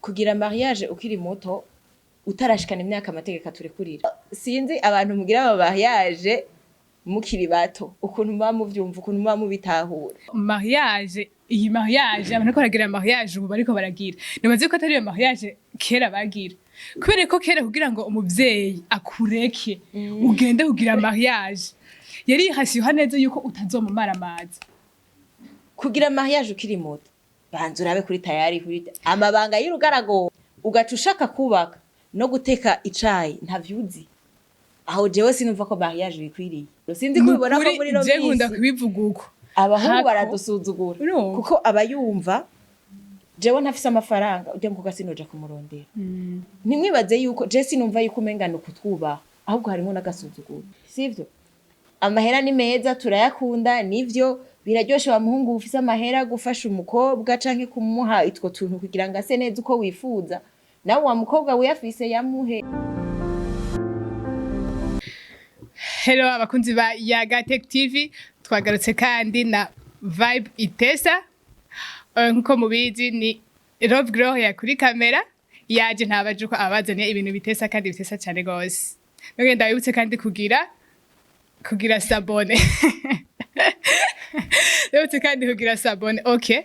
Kugira mariage ukiri muto, utarashikana imyaka amategeko aturekurira, sinzi abantu mugira ama mariage mukiri bato ukuntu muba muvyumva, ukuntu muba mubitahura. Mariage, iyi mariage abantu bariko baragira, mariage ubu bariko baragira, nibaze ko atari iyo mariage kera bagira, kubera ko kera kugira ngo umuvyeyi akureke ugende kugira mariage, yari yihasiyeho neza yuko utazomumara amazi. Kugira mariage ukiri muto, banza urabe kuri tayari kuri amabanga y'urugarago, ugaca ushaka kubaka no guteka icayi ntavyuzi. Aho jewe sinumva ko mariage bikwiriye. Sinzi ko ubibona ko muri ino Je nkunda minsi kubivuga uko. abahungu Hako. baradusuzugura. Urumva? Kuko aba yumva jewe ntafise amafaranga, ujya mukobwa sinoja kumurondera. Ntimwibaze yuko je sinumva yuko umenga ni ukutwubaha, ahubwo harimo n'agasuzuguro, sivyo? Amahera ni meza, turayakunda, nivyo, biraryoshe wa muhungu ufise amahera gufasha umukobwa canke kumuha itwo tuntu kugira ngo ase neza uko wifuza. Nawe wa mukobwa wiyafise, yamuhe. Hello abakunzi ba Yaga Tech TV, twagarutse kandi na Vibe Itesa. Nkuko mubizi ni Love Gloria kuri kamera, yaje ntabaje uko abazaniye ibintu bitesa kandi bitesa cyane gose. None ndabibutse kandi kugira s'abonner. Ndabibutse kandi kugira s'abonner. Okay.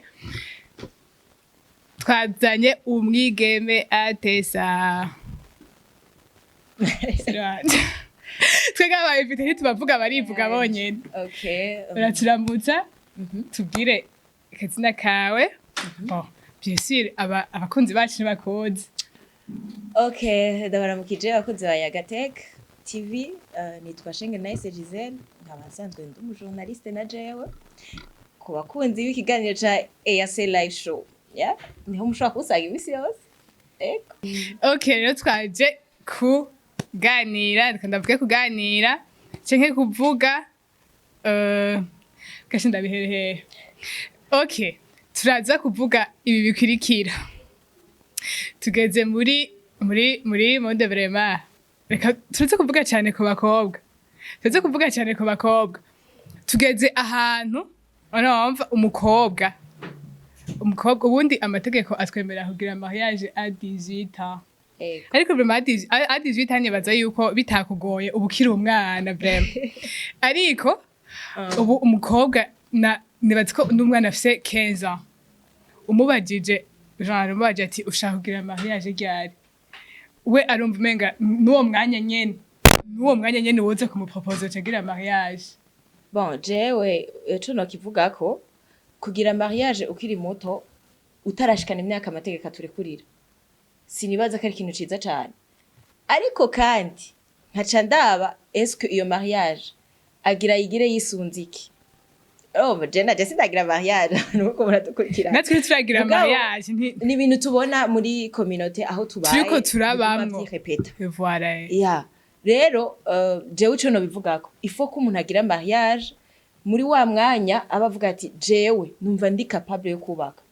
Twazanye umwigeme atesa. Twebwe abayifite ntitubavuga, barivuga bonyene. Okay. Uraturamutsa, tubwire akazina kawe. Bon, bien sûr aba abakunzi bacu ntibakuzi. Okay, ndabaramukije abakunzi ba Yagatech TV. Nitwa Shenge Nice Giselle, nkaba nsanzwe ndi umujournaliste na jewe ku bakunzi b'ikiganiro ca EAC Live Show, yeah? Niho mushobora kuwusanga imisi yose. Ego. Okay, rero twaje kuganira, reka ndavuge kuganira canke kuvuga, gashe ndabiherehere. Okay, turaza kuvuga ibi bikurikira. Tugeze muri monde, vraiment reka turaza kuvuga cyane ku bakobwa, turaza kuvuga cyane ku bakobwa. Tugeze ahantu urumva umukobwa, ubundi amategeko atwemerera kugira mariage à 18 ans. Ego. Ariko vraiment à 18 ans nibaza yuko bitakugoye, uba ukiri umwana vraiment. Ariko ubu umukobwa na nibaza ko n'umwana afise 15 ans, umubajije, genre umubajije ati: "Ushaka kugira mariage ryari?" we arumva umenga n'uwo mwanya nyene woza kumupropose agira mariage. Bon, jewe ico nokivugako, kugira mariage ukiri muto, utarashikana imyaka amategeko aturekurira, sinibaza ko ari ikintu ciza cane. Ariko kandi nkaca ndaba: est-ce que iyo mariage agira yigire yisunze iki? Oh, je naje sindagira mariage, nuko muradukurikirana. Natwe ntituragira Mugabo, mariage ni ibintu tubona muri communauté aho tubaye, Turiko turabamwo. biguma vyirepeta. Voilà. Ya, rero jewe ico nobivugako, il faut ko umuntu agira mariage muri wa mwanya aba avuga ati: "Jewe numva ndi capable yo kubaka."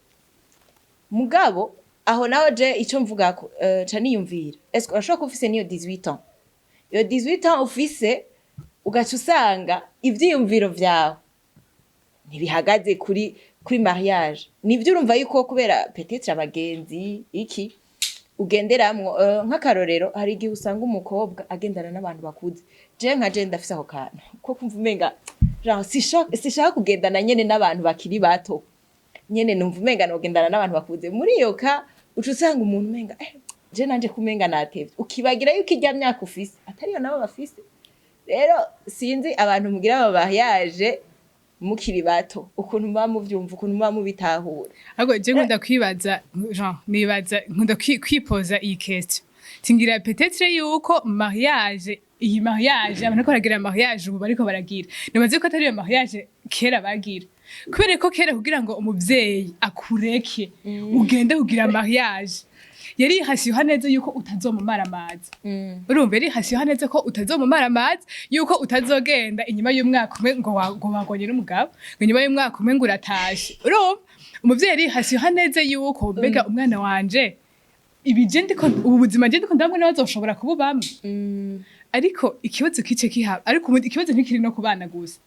Mugabo aho nawe je ico mvugako, ca niyumvira: est-ce que urashobora kuba ufise niyo 18 ans, iyo 18 ans ufise, ugaca usanga ivyiyumviro vyawe ntibihagaze kuri mariage? Nivyo, urumva yuko kubera peut-être abagenzi iki ugenderamwo, nk'akarorero hari igihe usanga umukobwa agendana n'abantu bakuze. Je nka je ndafise ako kantu ko kumva umenga genre sishaka kugendana nyene n'abantu bakiri bato nyene, numva umenga nogendana n'abantu bakuze. Muri iyo ka uca usanga umuntu umenga je nanje kumenga natevye, ukibagira yuko irya myaka ufise atariyo nabo bafise. Rero sinzi abantu mugira aba mariage mukiri bato ukuntu muba muvyumva, ukuntu muba mubitahura. Ahubwo je nkunda kwibaza, genre nibaza, nkunda kwipoza iyi question, tingira peut-être yuko mariage, iyi mariage abantu bariko baragira, mariage ubu bariko baragira, nibaze ko atari iyo mariage kera bagira, kubera ko kera kugira ngo umuvyeyi akureke ugende kugira mariage, yari yihasiyeho neza yuko utazomumara amazi. Urumva, yari yihasiyeho neza ko utazomumara amazi, yuko utazogenda inyuma y'umwaka umwe ngo ngo wagonye n'umugabo, ngo inyuma y'umwaka umwe ngo uratashe. Urumva, umuvyeyi yari yihasiyeho neza yuko mbega umwana wanje, ibi je ndiko, ubu buzima je ndiko ndabona, nawe azoshobora kububamwo. Ariko ikibazo kice kihaba, ariko ubundi ikibazo ntikiri no ku bana gusa.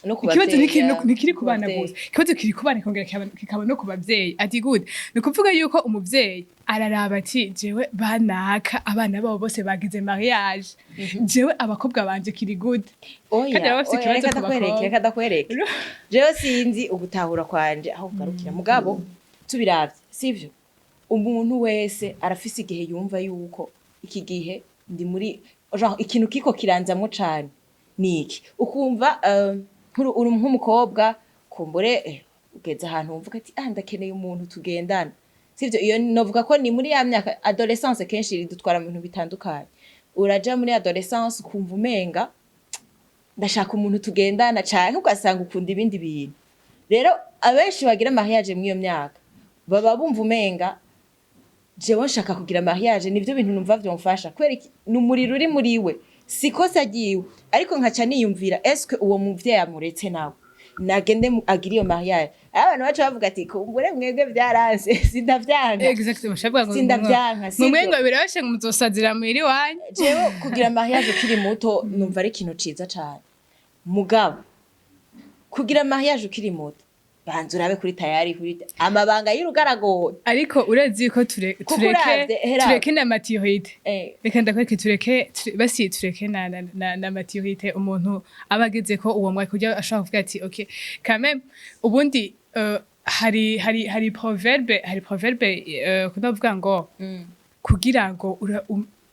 No ku Ikibazo bavyeyi, ntikiri ya. ntikiri ku Ku bana bavyeyi. gusa, ikibazo kiri ku bana, kikongera kikaba no ku bavyeyi. Ati gute? Ni ukuvuga yuko umuvyeyi araraba ati: "Jewe banaka abana babo bose bagize mariage, jewe abakobwa banje kiri gute?" Oya, Kandi baba bafise oya, ikibazo reka ku ndakwereke, bakobwa. reka ndakwereke. Jewe sinzi ugutahura kwanje aho kugarukira, mugabo tubiravye, sivyo, umuntu wese arafise igihe yumva yuko iki gihe ndi muri genre ikintu kiko kiranzamwo cane niki, ukumva uri nk'umukobwa kumbure, ugeze ahantu wumva ati: "Ah, ndakeneye umuntu tugendana," sivyo? Iyo novuga ko ni muri ya myaka adolescence, kenshi ridutwara mu bintu bitandukanye. Uraja muri adolescence ukumva umenga ndashaka umuntu tugendana, canke ugasanga ukunda ibindi bintu. Rero abenshi bagira mariage mw'iyo myaka baba bumva umenga: "Jewe nshaka kugira mariage, nivyo bintu numva vyomfasha." Kubera iki? Ni umuriro uri muri we, si kosa ryiwe. Ariko nkaca niyumvira: eske uwo muvyeyi amuretse nawe nagende agire iyo mariage? Aho abantu baca bavuga ati: "Kumbure mwebwe vyaranse." Sindavyanka. Exactement, bashavuga ngo Sindavyanka, ngo sivyo? mwengo birabashe ngo muzosazira muhira iwanyu. Jewe kugira mariage ukiri muto numva ari ikintu ciza cane, mugabo kugira mariage ukiri muto, banza urabe kuri tayari, kuri amabanga y'urugaragoye. Ariko urazi ko Kuko tureke uravye, hera. tureke na maturité. Reka ndakwereke, tureke basi tureke na maturité umuntu aba ageze ko uwo mwaka kugira ashobora kuvuga ati: "Ok, quand même." Ubundi hari proverbe kudavuga ngo kugira ngo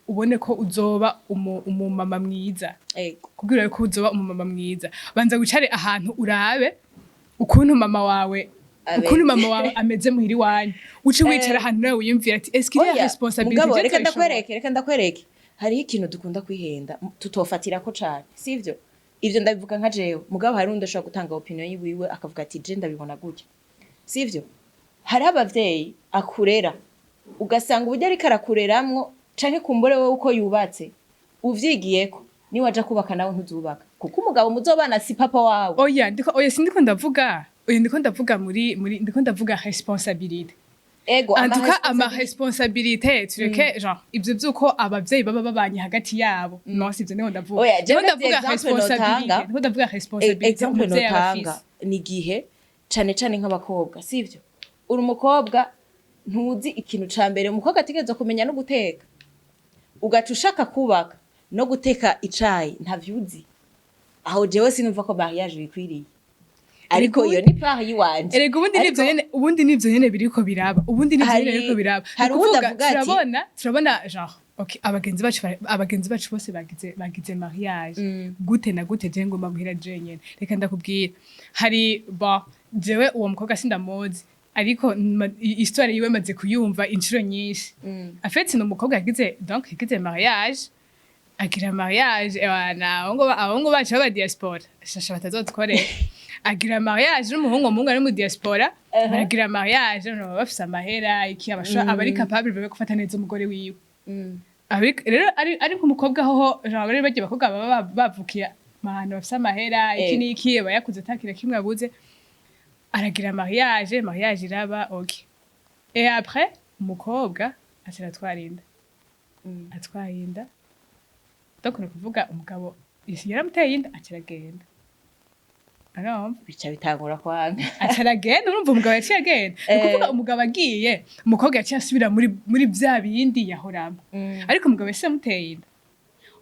ubone ko uzoba umumama mwiza, kugira ko uzoba umumama mwiza, banza wicare ahantu urabe ukuntu mama wawe ukuntu mama wawe ameze muhira iwanyu, uce wicara ahantu nawe wiyumvira ati: "Est-ce qu'il y a Oya, responsabilité mugabo je reka nzoyishobora?" ndakwereke, hariho ikintu dukunda kwihenda, tutofatirako cane, sivyo? Ivyo ndabivuga nka jewe, mugabo hari undi ashobora gutanga opinion yiwiwe akavuga ati: "Je ndabibona gutya," sivyo? Hariho abavyeyi akurera, ugasanga uburyo ariko arakureramwo canke kumbure wewe uko yubatse uvyigiyeko, niwaja kubaka nawe ntuzubaka, kuko umugabo muzobana si papa wawe. Oya, ndiko, oya, sindiko ndavuga, oya, ndiko ndavuga muri ndiko ndavuga responsabilité. Ego. En tout cas ama responsabilité, tureke genre ivyo vyuko abavyeyi baba babanye hagati yabo, non, sivyo ndiko ndavuga. Oya, jewe Ndiko ndavuga example notanga- responsabilité, ndiko ndavuga responsabilité Example umuvyeyi aba notanga afise. ni igihe cane cane nk'abakobwa, sivyo? Uri umukobwa, ntuzi ikintu ca mbere umukobwa ategerezwa kumenya no guteka, ugaca ushaka kubaka, no guteka icayi ntavyuzi. Aho jewe sinumva ko mariage bikwiriye, ariko iyo ni part yiwanje. Erega ubundi nivyo nyene, ubundi nivyo nyene biriko biraba, ubundi nivyo nyene biriko biraba. Hari Ni uwundi ukuvuga, avuga ati- turabona genre okay, abagenzi bacu bose bagize mariage, gute na gute je ngomba muhira je nyene? Reka ndakubwira, hari bon, jewe uwo mukobwa sindamuzi, ariko histoire yiwe maze kuyumva inshuro nyinshi. En fait ni umukobwa yagize, donc yagize mariage, agira mariage, ewana abahungu bacu b'aba diaspora shasha batazotworera, agira mariage n'umuhungu, umuhungu ari mu diaspora. Baragira mariage, none baba bafise amahera iki, aba ari capable yo gufata neza umugore wiwe. Rero ari nk'umukobwa hoho, genre bari bagiye abakobwa baba bavukiye ahantu bafise amahera iki n'iki, aba yakuze atakira kimwe abuze. Aragira mariage, mariage iraba, ok, et après umukobwa aca aratwara inda. Atwaye inda, donc ni ukuvuga umugabo yaramuteye inda, aca aragenda, urumva? Bica bitangura kwanga. Aca aragenda, urumva umugabo yaciye agenda, ni ukuvuga umugabo agiye, umukobwa yaciye asubira muri vya bindi yahoramo. Ariko umugabo yasize amuteye inda,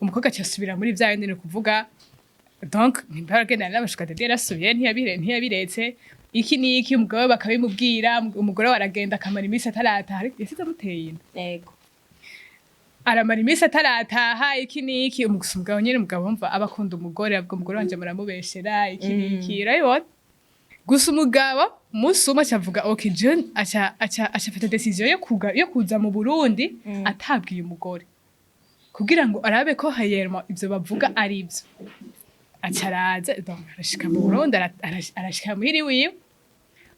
umukobwa aciye asubira muri vya bindi, ni ukuvuga donc nimba agendana n'abashuka daddy yarasubiye, ntiyabiretse iki n'iki, umugabo we bakabimubwira, umugore we aragenda akamara iminsi atarataha, ariko yasize amuteye inda. Aramara iminsi atarataha iki n'iki, gusa umugabo nyene, umugabo wumva aba akunda umugore, avuga: "Umugore wanje muramubeshera iki n'iki," urabibona? Gusa umugabo umunsi umwe aca avuga: "Ok," je aca afata décision yo kuza mu Burundi atabwiye umugore, kugira ngo arabe ko réellement ivyo bavuga ari ivyo. Aca araza, donc arashika mu Burundi, arashika muhira iwiwe,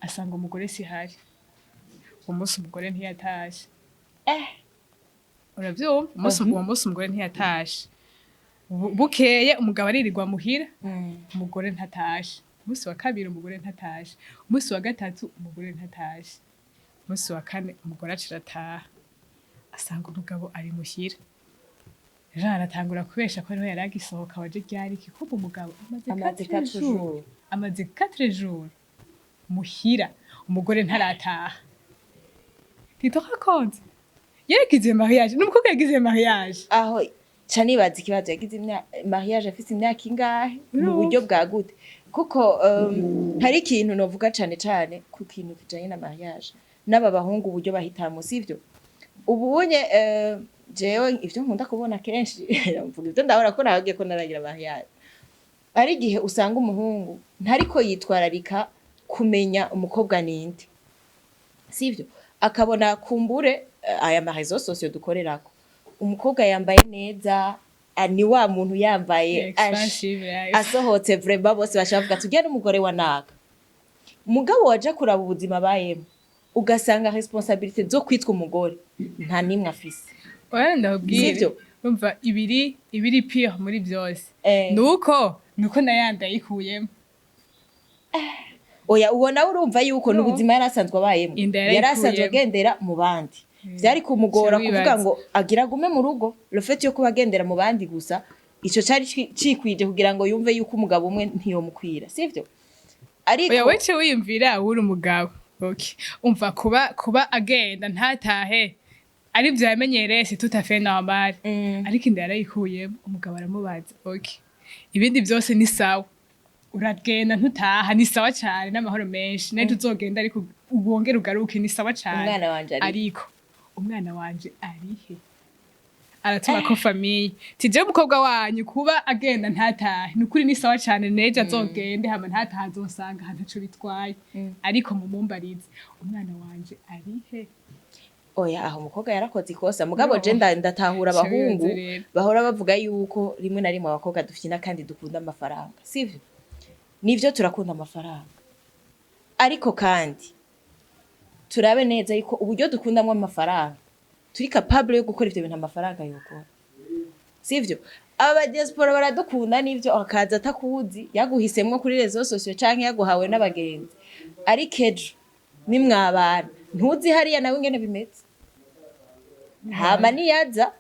asanga umugore sihari. Uwo munsi umugore ntiyatashe. Uravyumva? Uwo munsi umugore ntiyatashe. Bukeye umugabo aririrwa muhira, umugore ntatashe. Umunsi wa kabiri umugore ntatashe, umunsi wa gatatu umugore ntatashe, umunsi wa kane umugore aca arataha, asanga umugabo ari muhira. Jean aratangura kubesha ko ariho yari agisohoka, waje ryari iki, kumva umugabo amaze Amaze quatre quatre jours jours. Amaze 4 jours muhira, umugore ntarataha. Tu te rends compte? Yaragize mariage, n'umukobwa yagize mariage. Aho ca nibaza ikibazo: yagize mariage afise imyaka ingahe, mu buryo bwa gute? Kuko hari ikintu novuga cane cane ku kintu kijanye na mariage n'aba bahungu, uburyo bahitamo, sivyo? Ubunye jewe ivyo nkunda kubona kenshi, mvuga ivyo ndabona ko nabagiye ko naragira mariage, ari igihe usanga umuhungu ntariko yitwararika kumenya umukobwa ninde, sivyo? Akabona kumbure aya ma réseaux sociaux dukorerako, umukobwa yambaye neza, ni wa muntu yambaye ash, Expensive life. asohotse, vraiment bose baca bavuga tujya n'umugore wa naka. Mugabo waja kuraba ubuzima abayemo, ugasanga responsabilité zo kwitwa umugore nta nimwe afise. Oya, ndabwire. Sivyo? Umva, ibiri pire muri byose nuko nayandi ayikuyemo. Oya, uwo nawe urumva yuko No. n'ubuzima yari asanzwe abayemo. Inda Yari asanzwe yarayikuyemo. agendera mu bandi, vyari kumugora Ca kuvuga wibaza. ngo agira agume mu rugo. Le fait yo kuba agendera mu bandi gusa, ico cari cikwije kugira ngo yumve yuko umugabo umwe ntiyomukwira, sivyo? Ariko Oya, wece wiyumvira uri umugabo, okay, umva, kuba agenda ntatahe ari byo yamenyereye, c'est tout à fait normal. Ariko inda yarayikuyemo. Umugabo aramubaza: "Okay, ibindi byose ni sawa, uragenda ntutaha, ni sawa cyane n'amahoro menshi, nawe tuzogenda, ariko wongere ugaruke, ni sawa cyane." Umwana wanje ari "Ariko umwana wanje arihe?" Aratuma ko famille tije umukobwa wanyu kuba agenda ntatahe, ni ukuri ni sawa cyane, nejo azogende hama ntatahe, azosanga ahantu ntaco bitwaye, ariko mumumbarize umwana wanje arihe. Oya, aho umukobwa yarakoze ikosa, mugabo No. je ndatahura abahungu Cibibazo rero. bahora bavuga yuko rimwe na rimwe abakobwa dufyina kandi dukunda amafaranga, sivyo? Nivyo, turakunda amafaranga, ariko kandi turabe neza yuko uburyo dukundamwo amafaranga turi capable yo gukora ivyo bintu amafaranga yokora, sivyo? Aba ba diaspora baradukunda, nivyo, akaza atakuzi, yaguhisemwo kuri réseaux sociaux canke yaguhawe n'abagenzi, ariko ejo nimwabana ntuzi hariya nawe ingene bimeze. Hama niyaza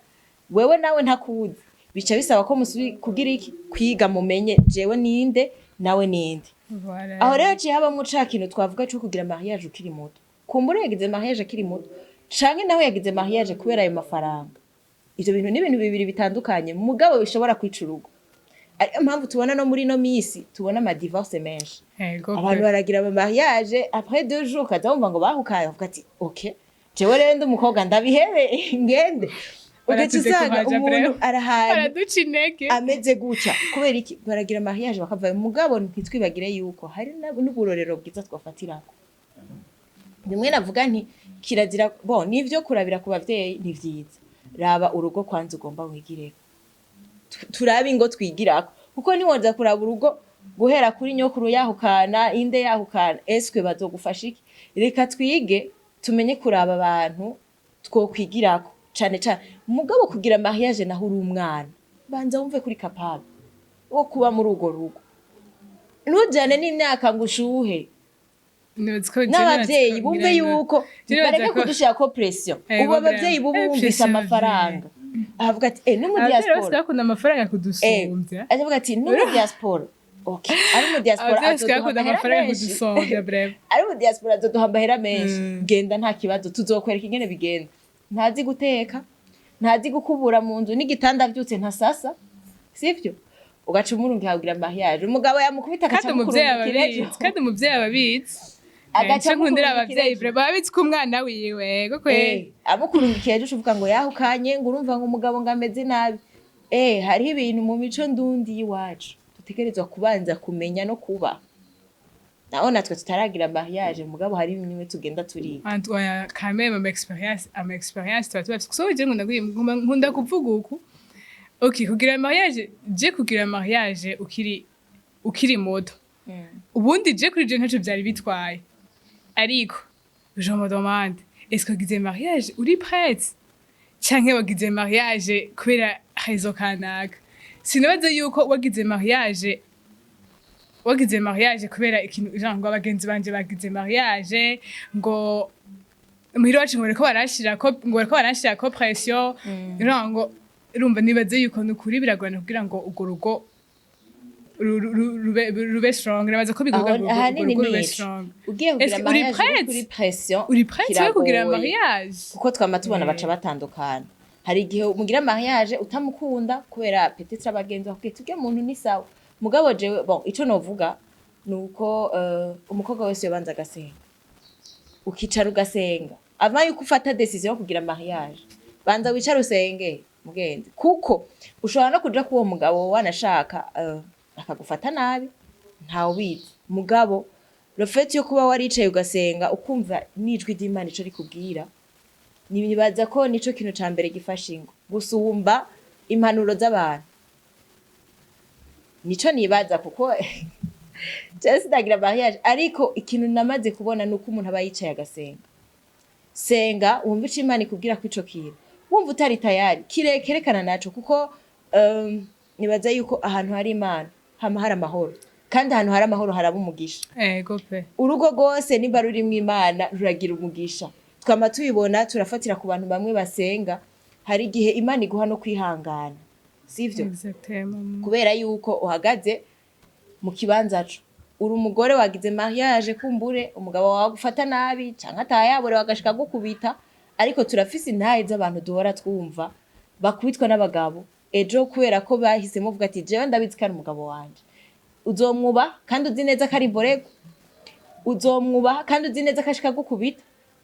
wewe nawe ntakuzi, bica bisaba ko musubi kugira iki? Kwiga, mumenye jewe ninde, nawe ninde. Voilà. Aho rero ciye habamwo ca kintu twavuga co kugira mariage ukiri muto. Kumbura yagize mariage akiri muto canke nawe yagize mariage kubera ayo mafaranga, ivyo bintu ni ibintu bibiri bitandukanye, mugabo bishobora kwica urugo. Ariyo mpamvu tubona no muri ino misi tubona ama divorce menshi. Abantu baragira ama mariage, après 2 jours ukaza wumva ngo bahukaye, bavuga ati: "Ok, jewe rero ndi umukobwa, ndabihebe ngende." Ugaca usanga Baratudécouragea umuntu vraiment. arahantu Baraduca intege. ameze gutya. Kubera iki? Baragira mariage bakavayo. Mugabo ntitwibagire yuko hari n'uburorero bwiza twafatirako. Rimwe navuga nti kirazira, bon, nivyo, kurabira ku bavyeyi ni vyiza. Raba urugo kwanza ugomba wigireko. Turabe ingo twigirako, kuko ntiwoza kuraba urugo guhera kuri nyokuru yahukana, inde yahukana, eswe bazogufasha iki? Reka twige, tumenye kuraba abantu twokwigirako cane cane. Mugabo kugira mariage naho uri umwana, banza wumve kuri capable wo kuba muri urwo rugo, ntujane n'imyaka ngo ushuhe. N'abavyeyi bumve yuko bareke kudushirako pression. Ubu abavyeyi bubu bumvise amafaranga, avuga ati no mu Abavyeyi bose diaspora bakunda amafaranga kudusumbya. Avuga ati no mu diaspora, okay, ari mu diaspora Abavyeyi basigaye azoduha bakunda amahera amafaranga menshi. kudusumbya bref. Ari mu diaspora azoduha amahera menshi, genda nta kibazo, tuzokwereka ingene bigenda. Ntazi guteka, ntazi gukubura mu nzu, n'igitanda avyutse ntasasa, sivyo? Ugaca umurungi kugira mariage, umugabo yamukubita Kandi agaca umuvyeyi aba amukurungikira ejo. abizi, kandi umuvyeyi aba abizi. Agaca Nce nkundira amukurungikira abavyeyi ejo. bref, baba bizi ko umwana wiwe ego kweri. Amukurungikiye ejo, uvuga ngo yahukanye, ngo urumva ngo umugabo ngo ameze nabi. Hariho ibintu mu mico ndundi y'iwacu dutegerezwa kubanza kumenya no kuba naho natwe tutaragira mariage, mugabo hari bimwe tugenda turiga. En tout cas, quand même ama expérience tuba tubafise, kuko je nkunda kuvuga uku: okay, kugira mariage, je kugira mariage ukiri muto, ubundi je kuri je ntaco vyari bitwaye, ariko je me demande: est-ce que wagize mariage uri prête, canke wagize mariage kubera raison kanaka? Sinibaza yuko wagize mariage kubera ikintu genre ngo abagenzi banje bagize mariage, ngo muhira wacu ngo bariko baranshirako pression, genre ngo urumva. Nibaze yuko nukuri biragorana kugira ngo urwo rugo rube strong. Nibaza ko bigoye Aho kugira ngo ahanini urugo rube nico strong. Ugiye kugira Est-ce que uri mariage uri prête? kuri pression, Uri prête yo kugira kiragoye. mariage? Kuko twama tubona baca batandukana. Hari igihe mugira mariage utamukunda, kubera peut-être abagenzi bakubwiye tujye muntu ni sawa. Mugabo jewe, bon, ico novuga nuko umukobwa wese yobanza agasenga, ukicara ugasenga avant yuko ufata décision yo kugira mariage. Banza wicare usenge, mugenzi, kuko ushobora no kuja kuwo mugabo wanashaka akagufata nabi, ntawe ubizi. Mugabo le fait yo kuba waricaye ugasenga, ukumva n'ijwi ry'Imana ico rikubwira, nibaza ko nico kintu ca mbere gifasha ingo gusumba impanuro z'abantu. Nico nibaza, kuko jewe sindagira mariage, ariko ikintu namaze kubona nuko umuntu aba yicaye agasenga. Senga wumva ico Imana ikubwira ko ico kintu wumva utari tayari kirekerekana naco, kuko nibaza yuko ahantu hari Imana hama hari amahoro, kandi ahantu hari amahoro haraba umugisha. Ego pe. Urugo rwose nimba rurimwo Imana ruragira umugisha. Twama tubibona, turafatira ku bantu bamwe basenga. Hari igihe Imana iguha no kwihangana, sivyo? Exactement. Kubera yuko uhagaze mu kibanza co uri umugore wagize mariage, kumbure umugabo wawe agufata nabi canke atayabure agashika gukubita. Ariko turafise intahe z'abantu duhora twumva bakubitwa n'abagabo ejo, kubera ko bahisemo kuvuga ati: "Jewe ndabizi ko ari umugabo wanje." Uzomwubaha kandi uzi neza ko ari borego? Uzomwubaha kandi uzi neza ko ashika gukubita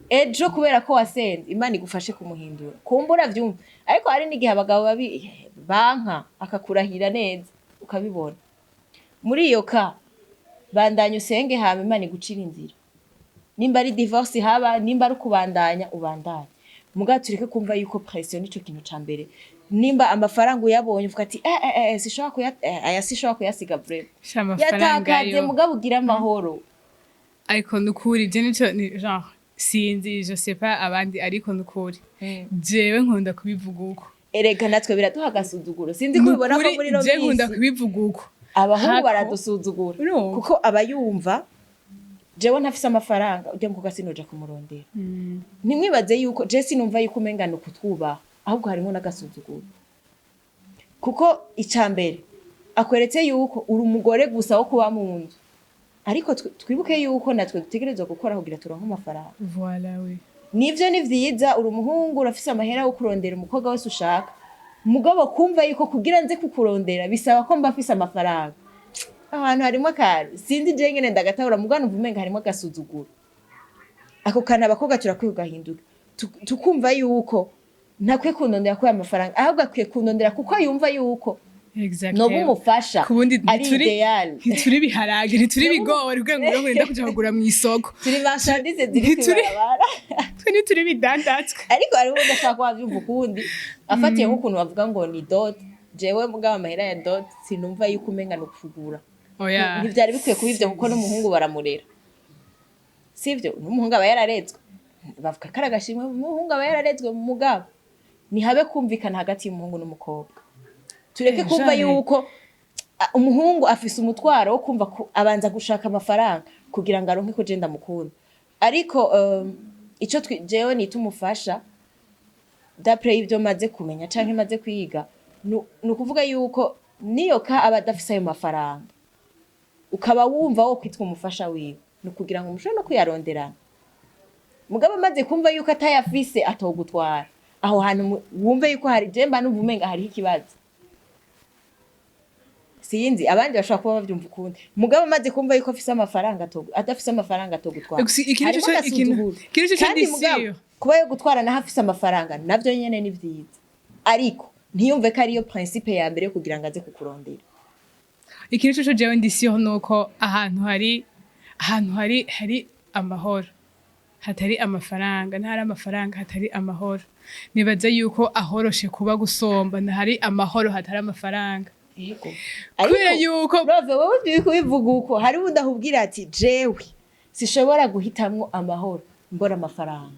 ejo? Kubera ko wasenze, Imana igufashe kumuhindura, kumbura vyumva. Ariko hari n'igihe abagabo babi banka akakurahira neza ukabibona. Muri iyo ka bandanya usenge, hama Imana igucira inzira, nimba ari divorce haba, nimba ari ukubandanya ubandanye. Muga tureke kumva yuko pression nico kintu ca mbere. Nimba amafaranga uyabonye uvuga ati: "Eh eh eh, sishobora kuya aya, sishobora kuyasiga vraiment." Sha, amafaranga Yatakaze. yo. Mugabo ugira amahoro. Ariko nukuri je nico ni genre, sinzi, je sais pas abandi, ariko nukuri jewe nkunda kubivuga uko. Erega natwe biraduha agasuzuguro. Sinzi ko ubibona ko Nukuri, muri ino je nkunda minsi kubivuga uko. abahungu Hako. baradusuzugura. Urumva? Kuko aba yumva jewe ntafise amafaranga, ujya mu sinoja kumurondera. Ntimwibaze yuko je sinumva yuko umenga ni ukutwubaha, ahubwo harimo n'agasuzuguro, kuko ica mbere akweretse yuko uri umugore gusa wo kuba mu nzu. Ariko twibuke yuko natwe dutegerezwa gukora kugira turonke amafaranga. Voilà, oui. Nivyo, ni vyiza, uri umuhungu urafise amahera yo kurondera umukobwa wese ushaka. Mugabo kumva yuko kugira nze kukurondera bisaba ko mba mfise amafaranga, ahantu harimo akantu sinzi je ngene ndagatahura. Mugabo numva umenga harimo agasuzuguro. Ako kantu abakobwa turakwiye kugahinduka. Tukumva yuko ntakwiye kundondera kubera amafaranga, ahubwo akwiye kundondera kuko yumva yuko Exactement. noba umufasha Kubundi ari ntituri idéal. Ntituri ibiharage, ntituri ibigori kugira ngo uronke ngenda kuja kugura mw'isoko. Turi marchandise ziri kw'ibarabara. Twe ntituri bidandazwa. Ariko hariho ubundi ashobora kuba avyumva ukundi, afatiye nk'ukuntu bavuga ngo ni dot. Jewe mugabo amahera ya dot sinumva yuko umenga ni ukugura. Oya. Ntivyari bikwiye kuba ivyo, kuko n'umuhungu baramurera, sivyo? N'umuhungu aba yararezwe, bavuga ko ari agashimwe. Umuhungu aba yararezwe. Mugabo ntihabe kumvikana hagati y'umuhungu n'umukobwa. Tureke kumva Jeanne. yuko umuhungu afise umutwaro wo kumva ko abanza gushaka amafaranga kugira ngo aronke ko je ndamukunda. Ariko ico jewe nita umufasha, d'après ibyo maze kumenya canke maze kwiga, ni ukuvuga yuko niyo ka aba adafise ayo mafaranga, ukaba wumva wo kwitwa umufasha wiwe, ni ukugira ngo mushobore no kuyaronderana. Mugabo amaze kumva yuko atayafise atogutwara, aho hantu wumve yuko hari, je mba numva umenga hariho ikibazo. Sinzi, abandi bashobora kuba bavyumva ukundi. Mugabo amaze kumva yuko afise amafaranga adafise amafaranga atogutwara, Gusa ikintu harimo agasuzuguro. ikintu co Kandi mugabo ndisiyo. kuba yo gutwara naho afise amafaranga navyo nyene ni vyiza, ariko ntiyumve ko ariyo principe ya mbere yo kugira ngo aze kukurondera. Ikintu co jewe ndisiyo nuko ahantu hari amahoro hatari amafaranga, ntahari amafaranga hatari amahoro, nibaza yuko ahoroshe kuba gusomba ntahari amahoro hatari amafaranga. Yego. Kubera yuko Rove, wowe uri kubivuga uko, hari uwundi ahubwira ati: "Jewe sishobora guhitamwo amahoro mbora amafaranga."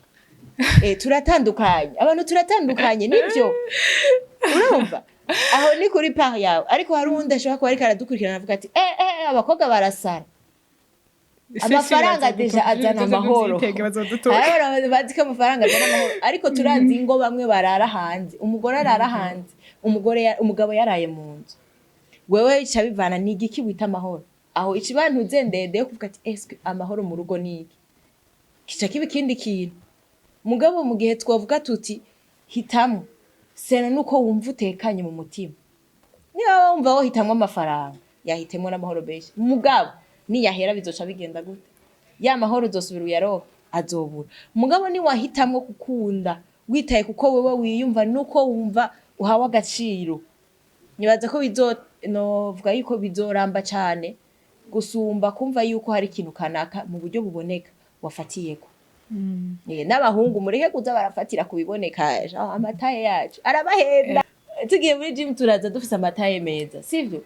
Turatandukanye, abantu turatandukanye, nivyo. Urumva aho ni kuri part yawe, ariko hari uwundi ashobora kuba ariko aradukurikirana avuga ati: "Eh eh eh, abakobwa barasara, amafaranga déjà azana amahoro." Hariho abantu bazi ko amafaranga azana amahoro, ariko turazi ngo bamwe barara hanze, umugore arara hanze, umugore umugabo yaraye mu nzu. Wewe bica bivana ni igiki wita amahoro. Aho ikibantuze ndende yo kuvuga ati: "Eske amahoro mu rugo ni iki?" Kica kiba ikindi kintu. Mugabo mu gihe twovuga tuti hitamwo sena nuko wumva utekanye mu mutima, niba wumva wohitamwo amafaranga, yahitemwo n'amahoro menshi. Mugabo niyahera bizoca bigenda gute? Ya mahoro uzosubira uyaronke? Azobura. Mugabo niwahitamwo gukunda witaye kuko wewe wiyumva nuko wumva uhawe agaciro, nibaza ko bizo novuga yuko bizoramba cane gusumba kumva yuko hari ikintu kanaka mu buryo buboneka wafatiyeko. N'abahungu mureke kuza barafatira ku biboneka. Ama taille yacu arabahenda. Tugiye muri gym turaza dufise ama taille meza, sivyo?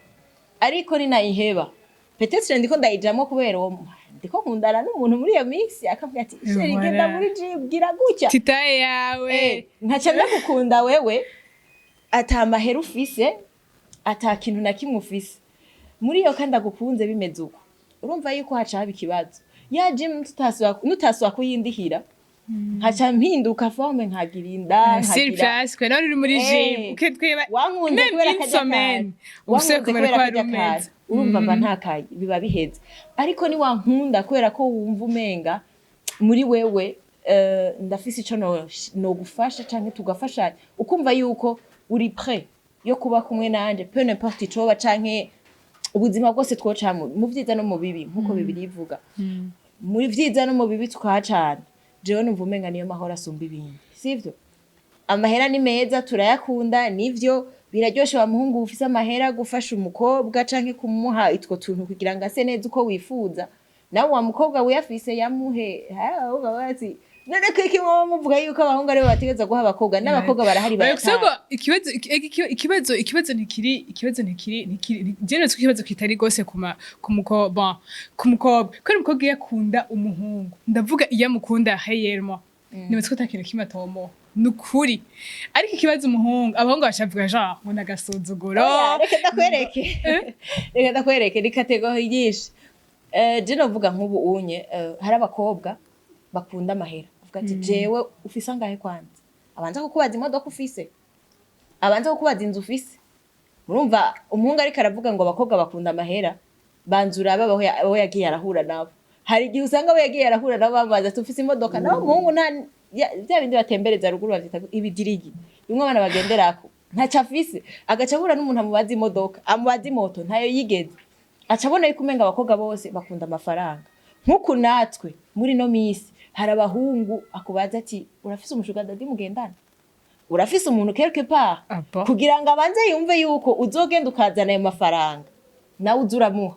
Ariko ninayiheba, peut-être ndiko ndayijamwo kubera uwo ndiko nkundana n'umuntu muri iyo mix, akavuga ati: "Chéri, genda muri gym, gira gutya." Ti taille yawe. Nkaca ndagukunda wewe ata mahera ufise, ata kintu na kimwe ufise muri iyo, kandi agukunze bimeze uko. Urumva yuko haca haba ikibazo. Ya gym nutasubira kuyindihira, nkaca mpinduka forme, nkagira inda, sur nkagira place kwe nawe uri muri gym ukitwiba wankunze kubera une karya semaine kantu, ubuse wankunze kumera kubera ko wari karya umeze. kantu, urumva mba ntakaye, biba biheze. Ariko niwankunda kubera ko wumva umenga muri wewe ndafise ico nogufasha canke tugafashanya, ukumva yuko uri prêt yo kuba kumwe nanje peu n'importe icoba canke ubuzima bwose twocamwo, mu vyiza no mu bibi, nkuko Bibiliya ivuga, muri vyiza no mu bibi tukahacana, jewe numva umenga niyo mahoro asumba ibindi. Sivyo? Amahera ni meza, turayakunda, nivyo, biraryoshe wa muhungu ufise amahera gufasha umukobwa canke kumuha itwo tuntu kugira ngo ase neza uko wifuza. Nawe wa mukobwa wiyafise yamuhe. Ahubwo bati: "None ko iki muba muvuga yuko abahungu aribo bategerezwa guha abakobwa?" N'abakobwa barahari Oya, gusa bayatanga. ngo ikibazo ntikiri je nzi ko ikibazo kitari gose ku mukobwa, bon, ku mukobwa, kubera umukobwa iyo akunda umuhungu, ndavuga iyo amukunda réellement, nibaza ko ata kintu kimwe atomoha, nukuri. Ariko ikibazo umuhungu, abahungu bashavuga genre ngo nagasuzuguro. Oya, reka ndakwereke, ni catégories nyinshi. Je novuga nk'ubu unye hari abakobwa bakunda amahera, uvuga ati: "Jewe ufise angahe?" Kwanza abanza kukubaza imodoka ufise, abanza kukubaza inzu ufise. Murumva umuhungu ariko aravuga ngo abakobwa bakunda amahera, banza urabe abo yagiye arahura nabo. Hari igihe usanga abo yagiye arahura nabo bamubaza ati: "Ufise imodoka?" Naho umuhungu nta bya bindi batembereza ruguru bavyita ibidirigi, bimwe abana bagenderako, ntaco afise, agaca ahura n'umuntu amubaza imodoka, amubaza imoto, ntayo yigeze. Aca abona yuko umenga abakobwa bose bakunda amafaranga. Nk'uku natwe muri no misi hari abahungu akubaza ati: "Urafise umu sugar daddy mugendana? Urafise umuntu quelque part?" Ah bon? Kugira ngo abanze yumve yuko uzogenda ukazana ayo mafaranga, nawe uza uramuha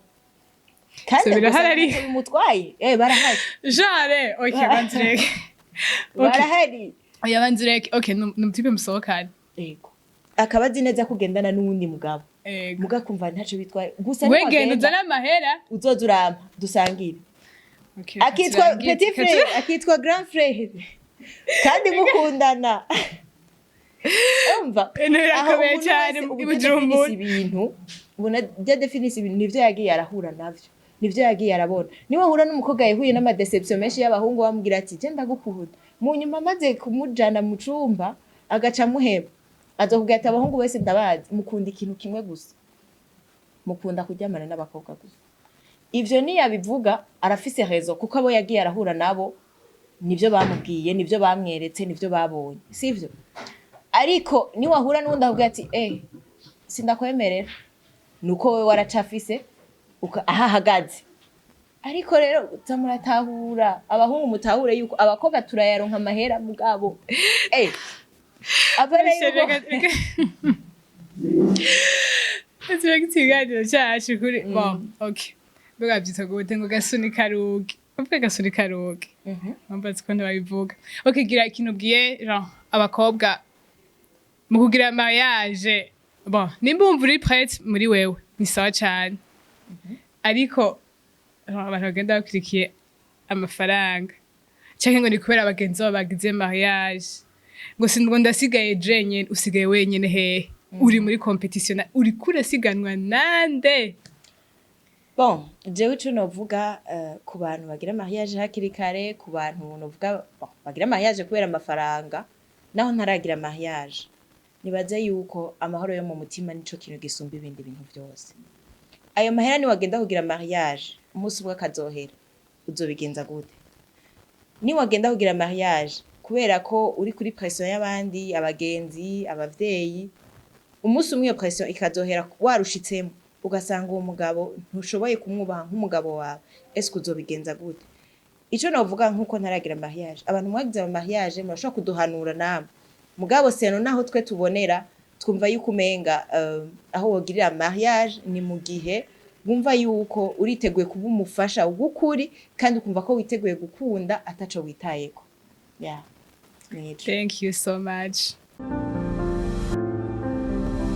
kandi So birahari ugasanga ariko. ntacyo bimutwaye. Barahari. Genre, okay, banza ureke. Okay. Barahari. Oya, banza ureke. Okay, ni umu type musohokana. Yego, akaba azi neza ko ugendana n'uwundi mugabo. Muga kumva ntaco bitwaye gusa We genda niwagenda, uzane amahera. uzoza urampa dusangire. Okay, Akitwa turangize. petit frère, akitwa grand frère, kandi mukundana. Umva, Ibintu birakomeye aho umuntu cyane wese i uburyo Bujumbura. adefinisa ibintu, ubona ibyo adefinisa ibintu nivyo yagiye arahura navyo, nivyo yagiye arabona. Niba ahura n'umukobwa yahuye n'ama déceptions menshi y'abahungu, bamubwira ati: "Je ndagukunda", mu nyuma amaze kumujana mu cumba agaca amuheba, azokubwira ati: "Abahungu bose ndabazi, mukunda ikintu kimwe gusa, mukunda kuryamana n'abakobwa gusa." Ivyo niyabivuga arafise raison, kuko abo yagiye arahura nabo nivyo bamubwiye, nivyo bamweretse, nivyo babonye, sivyo? Ariko niwahura n'uwundi akubwira ati: "Sindakwemerera", nuko wewe waracafise aho ahagaze. Ariko rero uza muratahura, abahungu mutahure yuko abakobwa turayaronka amahera, mugabo apana yuko Tureka ikiganiro cyacu kuri, bon, okay, mbega byitwa gute ngo gasunika rugi? Uvuga gasunika rugi. Mbazi ko ntibabivuga. Okay, gira ikintu ubwiye genre abakobwa mu kugira mariage. Bon, nimba wumva uri prête muri wewe, ni sawa cane. Ariko genre, abantu bagenda bakurikiye amafaranga canke ngo ni kubera bagenzi babo bagize mariage, ngo si ngo ndasigaye jenyene. Usigaye wenyene hehe? Uri muri compétition, uriko urasiganwa nande? Bon, jewe ico novuga ku bantu bagira mariage hakiri kare, ku bantu novuga, bon, bagira mariage kubera amafaranga, naho ntaragira mariage. Nibaze yuko amahoro yo mu mutima nico kintu gisumba ibindi bintu vyose. Ayo mahera niwagenda kugira mariage, umunsi umwe akazohera, uzobigenza gute? Niwagenda kugira mariage kubera ko uri kuri pression y'abandi, abagenzi, abavyeyi, umunsi umwe iyo pression ikazohera, warushitsemo, ugasanga uwo mugabo ntushoboye kumwubaha nk'umugabo wawe, ese uzobigenza gute? Ico novuga, nkuko ntaragira mariage, abantu mwagize ama mariage murashobora kuduhanura namwe. Mugabo seno naho twe tubonera, twumva yuko umenga aho wogirira mariage ni mu gihe wumva yuko uriteguye kuba umufasha w'ukuri, kandi ukumva ko witeguye gukunda ataco witayeko. Yeah, nico. Thank you so much.